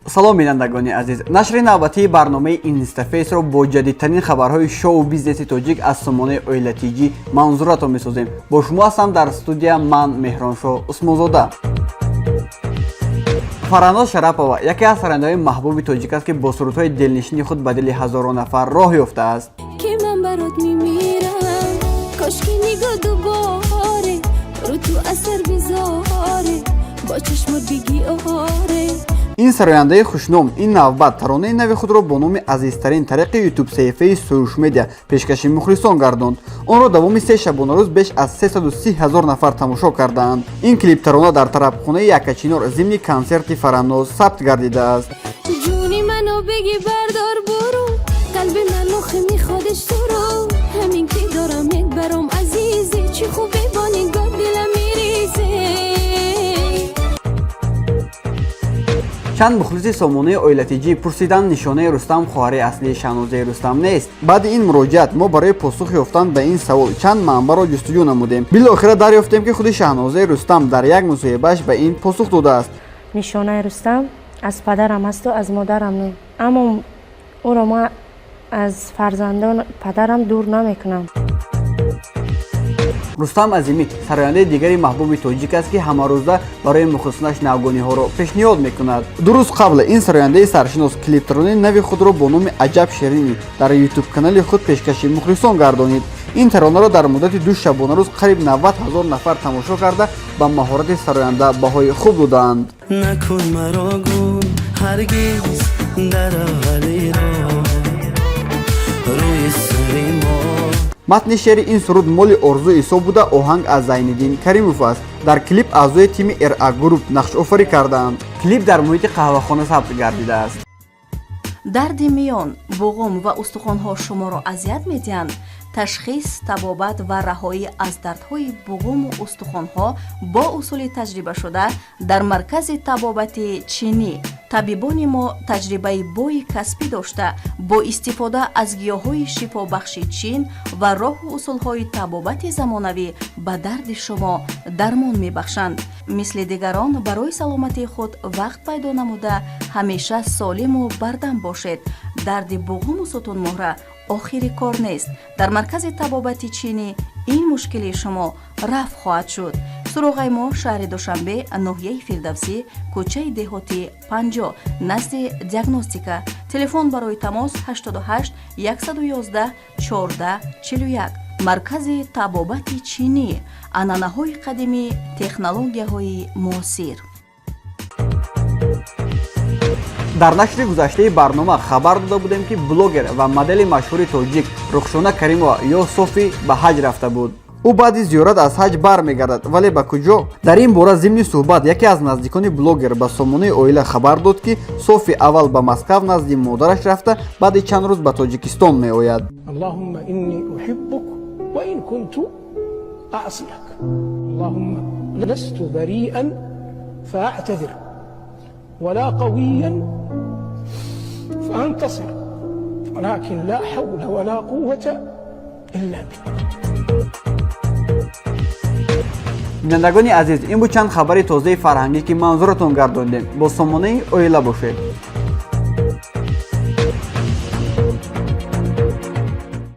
Салом, бинандагони азиз. Нашри навбатии барномаи Инстафейсро бо ҷадидтарин хабарҳои шоу бизнеси тоҷик аз сомонаи Оила ТЖ манзуратон месозем. Бо шумо ҳастам дар студия ман, Меҳроншоҳ Усмонзода. Фараҳноз Шарапова яке аз сарояндаҳои маҳбуби тоҷик аст, ки бо сурудҳои дилнишини худ ба дили ҳазорон нафар роҳ ёфтааст. Ки ман барот мемирам, кошки нигоҳ дуборе рӯ ту асар бизоре, бо чашмот бигӣ оре. Ин сарояндаи хушном ин навбат таронаи нави худро бо номи «Азизтарин» тариқи Ютуб саҳифаи Суруш Медиа пешкаши мухлисон гардонд. Онро давоми 3 шабонарӯз беш аз 330 ҳазор нафар тамошо кардаанд. Ин клип тарона дар тарабхонаи Якачинор зимни консерти Фараҳноз сабт гардидааст. Ҷуни ману бигӣ, бардор, буру қалби ману хими ходиш туру, ҳамин ки дорам баром азизе, чӣ хубе бо нигоҳ дилам миризе. Чанд мухлиси сомонаи Оила ТЖ пурсиданд, Нишонаи Рустам хоҳари аслии Шаҳнозаи Рустам нест? Баъди ин муроҷиат мо барои посух ёфтан ба ин савол чанд манбаъро ҷустуҷӯ намудем. Билохира дарёфтем, ки худи Шаҳнозаи Рустам дар як мусоҳибааш ба ин посух додааст. Нишонаи Рустам аз падарам асту аз модарам не, аммо ӯро ман аз фарзандон падарам дур намекунам. Рустам Азимӣ сарояндаи дигари маҳбуби тоҷик аст, ки ҳамарӯза барои мухлисонаш навгониҳоро пешниҳод мекунад. 2 рӯз қабл ин сарояндаи саршинос клиптаронаи нави худро бо номи «Аҷаб ширинӣ» дар Ютуб канали худ пешкаши мухлисон гардонид. Ин таронаро дар муддати 2 шабонарӯз қариб 90 ҳазор нафар тамошо карда, ба маҳорати сароянда баҳои хуб додаанд. Накун маро гум ҳаргиз дар аввали роҳ рӯи сари мо. Матни шеъри ин суруд моли Орзу Исо буда, оҳанг аз Зайниддин Каримов аст. Дар клип аъзои тими РА Групп нақшофарӣ кардаанд. Клип дар муҳити қаҳвахона сабт гардидааст. Дарди миён, буғум ва устухонҳо шуморо азият медиҳанд? Ташхис, табобат ва раҳоӣ аз дардҳои буғуму устухонҳо бо усули таҷрибашуда дар маркази табобати чинӣ. Табибони мо таҷрибаи бои касбӣ дошта, бо истифода аз гиёҳҳои шифобахши чин ва роҳу усулҳои табобати замонавӣ ба дарди шумо дармон мебахшанд. Мисли дигарон барои саломатии худ вақт пайдо намуда, ҳамеша солиму бардам бошед. Дарди буғуму сутунмуҳра охири кор нест. Дар маркази табобати чинӣ ин мушкили шумо рафъ хоҳад шуд. Суроғаи мо: шаҳри Душанбе, ноҳияи Фирдавсӣ, кӯчаи Деҳотӣ, 50, назди диагностика. Телефон барои тамос: 88 111 14 41. Маркази табобати чинӣ: анъанаҳои қадимӣ, технологияҳои муосир. Дар нашри гузаштаи барнома хабар дода будем, ки блогер ва модели машҳури тоҷик Рухшона Каримова ё Софӣ ба ҳаҷ рафта буд. Ӯ баъди зиёрат аз ҳаҷ бармегардад, вале ба куҷо? Дар ин бора зимни суҳбат яке аз наздикони блогер ба сомонаи Оила хабар дод, ки Софи аввал ба Москав назди модараш рафта, баъди чанд рӯз ба Тоҷикистон меояд. اللهم إني أحبك وإن كنت أعصيك، اللهم لست بريئا فأعتذر ولا قويا فأنتصر، ولكن لا حول ولا قوة إلا بك. Бинандагони азиз, ин буд чанд хабари тозаи фарҳангӣ, ки манзуратон гардондем. Бо сомонаи Оила бошед.